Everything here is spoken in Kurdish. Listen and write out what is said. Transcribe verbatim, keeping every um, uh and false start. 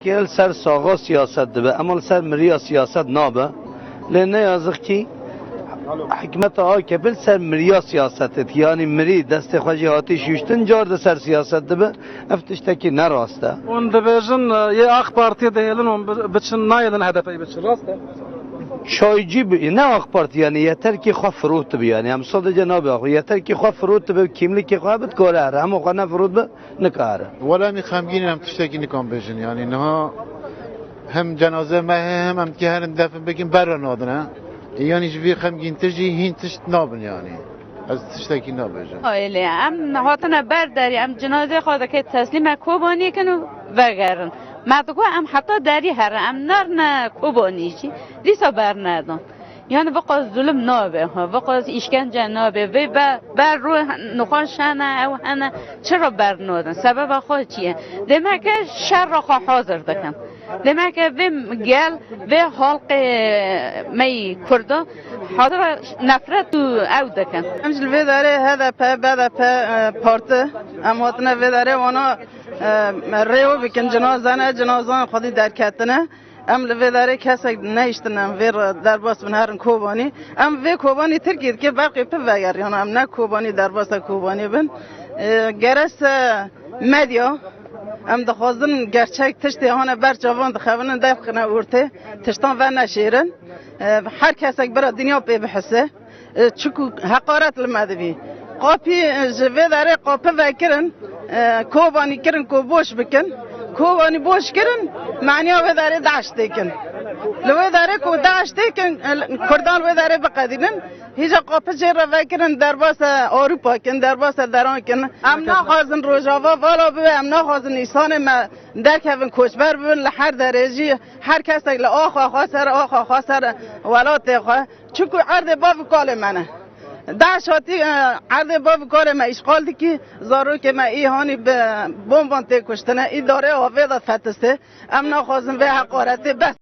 Li ser saxa siyaset dibe, ema li ser miriya siyaset nabe. Lê ne yazık ki hikmeta A K P li ser miriya siyasetê dike. Yanî mirî destê xwe jî hatî şûştin, car di ser siyaset dibe. Ev tiştekî ne rast e. Hûn dibêjin, e, yê AK Partiyê dihêlin, hûn bi-, biçin, nayêlin H D P'yê biçin, rast e? Çaycî bi, ne AK Parti, yanî yeter ki xwe firot dibe, yanî em sadece nabe xwe, yeter ki xwe firot dibe, kimlikê xwe bit kore here, hema xwe ne firot bi, nikare. Wela em ê xemgîn in, em tiştekî nikan bêjin. Yanî niha hem cenaze me heye, hem em dikê herin defin bikin, berra nadine. Yanî ji vî xemgîntir jî hîn tişt nabin yanî. Ez tiştekî nabêjim. Ailê, em hatine ber derî, em cinazê xwe dike teslîme Kobanî kin û vegerin. Me digot em heta derî herin, em nerine Kobanî jî, dîsa bernedin. Yani viqas zulm nabe, ha, viqas îşkence nabe. Vê be-, ber ro nixweş hene, ew hene, çira bernodin? Sebeba xwe çi ye? Demek ke şerra xwe hazir dikin. Demek ke vê gel, vê halqê me yî Kurda hazira nefret û ew dikin. Em ji li vê derê H D P, B D P, e, parti, em hatine vê derê wana, e, rêwe bikin, cinazane, cinazan xwedî derketine. Em li vê derê kesek nehiştin em vê re derbas bin herin Kobanî. Em vê Kobanî Tirkî dike belkî pir vegeriyana. Em ne Kobanî derbasa Kobanî bin. E, gerese medya, em dixwazin gerçek tiştê hane ber çavan dixevinin, derxine ortê, tiştan veneşêrin. E, her kesek bira dinya pê bihise. E, çiku heqaret li me dibî. Qapî, e, ji vê derê qapi vekirin, e, Kobanî kirin ku boş bikin. Kobanî boş kirin, maniya wê derê DAIŞ têkin. Li wê derê ku DAIŞ têkin, e, Kurdan wê derê biqedînin. Hîja qapi jê re vekirin, derbasa Ewropa kin, derbasa deran kin. Em naxwazin Rojava vala bibe, em naxwazin însanê me derkevin, koçber bibin li her derê jî. Her kesek li axa xwe ser, axa xwe ser welatê xwe. Çiku erdê bav û kalê me ne. DAIŞ hatî, e, erdê bav û kalê me îşxal dikî, zarokê me î hanî bi bomban tê kuştine, î darê avê de fetiste. Em naxwazin vê heqaretê, bes